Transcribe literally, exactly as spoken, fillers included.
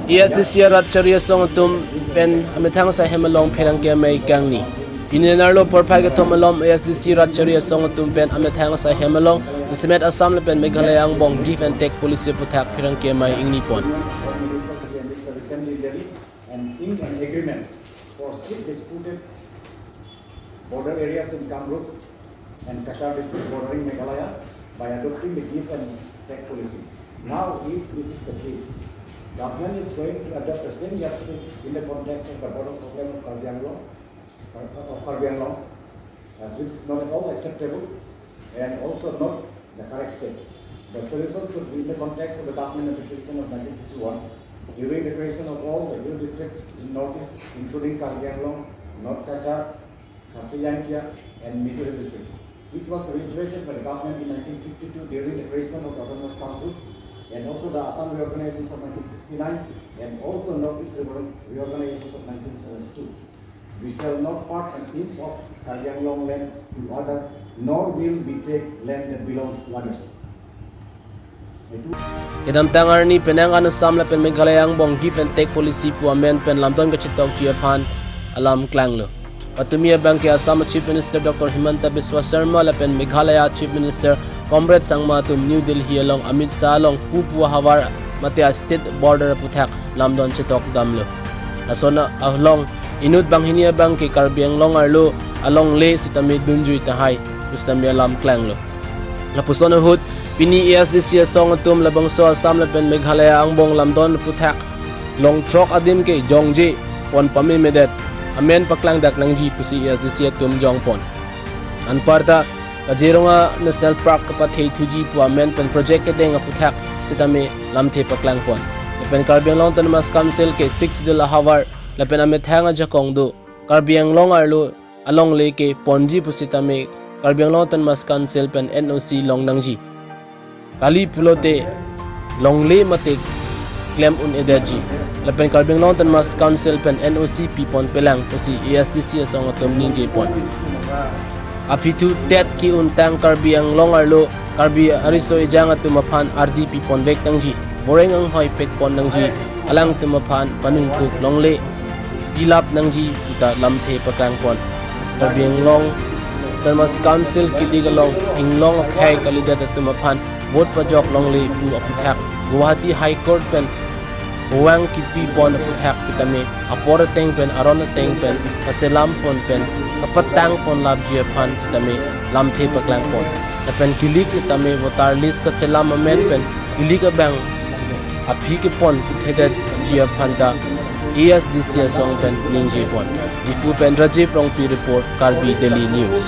A S D C Ratchari asong atum pen amethang asai hem along pherangke amei kangni. Pini arlo porphai kethom malom A S D C Ratchari asong atum pen amethang asai hem along jasemet Assam lapen Meghalaya angbong give and take policy aputhak pherangke amei ingni pon. And in an agreement for seat disputed border areas in Kamrup and Cachar district bordering Meghalaya by adopting the give and take policy. Now, if this is the case, government is going to adopt the same yardstick in the context of the border problem of Karbi Anglong, of Karbi Anglong, uh, which is not at all acceptable and also not the correct step. The solution should be in the context of the government administration of nineteen fifty-one, during the creation of all the hill districts in Northeast, including Karbi Anglong, North Cachar, Khasi Jaiñtia, and Mizoram districts, which was reiterated by the government in nineteen fifty-two during the creation of the autonomous councils, and also the Assam reorganizations of nineteen sixty-nine, and also Northeast reorganizations of nineteen seventy-two. We shall not part an inch of Karbi Anglong land to other, nor will we take land that belongs to others. Kedamtang arni penang an Assam lapen Meghalaya angbong give and take policy pu amen pen lamdon kachetokji aphan alam klanglo. Patumi abangke Assam Chief Minister Doctor Himanta Biswa Sarma lapen Meghalaya Chief Minister Conrad Sangma atum New Delhi along Amit Shah along pupu ahavar mate a state border aputhak lamdon chetok damlo. Lason along inut banghini abangke Karbi Anglong arlo alongle sitame dunjui tahai pu sitame alam klanglo. Lapuson ahut pini A S D C asong atum labangso Assam lapen Meghalaya angbong lamdon aputhak long throk adim ke jongje pon pamemedet amen paklangdak nangji pusi A S D C atum jongpon. Anparta Kaziranga National Park kapathe thuji pu amen pen project kedeng aputhak sitame lamthe paklangpon. Lapen Karbi Anglong Autonomous Council ke Sixth Schedule ahavar lapen amethang ajakong do Karbi Anglong arlo alongle ke ponji pusitame Karbi Anglong Autonomous Council pen N O C long nangji. Kali pulote longle mate klem un-edetji. Lapen Karbi Anglong Autonomous Council pen N O C pipon pelang pusi A S D C asong atum ningjepon. Aphi thu tet ki-untang Karbi Anglong arlo Karbi ariso ejang atum aphan ardi pipon vek nangji. Boreng anghoi pekpon nangji. Alangtum aphan panungkuk longle pilap nangji puta lamthe paklangpon. Karbi Anglong Autonomous Council kidik along inglong akhei kalidet atum aphan vote pajok longle pu aputhak Guwahati High Court pen vang kipipon aputhak sitame apor ateng pen aron ateng pen kaselampon pen kapatangpon lapji aphan sitame lamthe paklangpon. Lapen kilik sitame voter list kaselam amen pen kilik abang aphi kepon puthedetji aphan ta A S D C asong pen ningjepon. Diphu pen Rajiv Rongpi report, Karbi Daily News.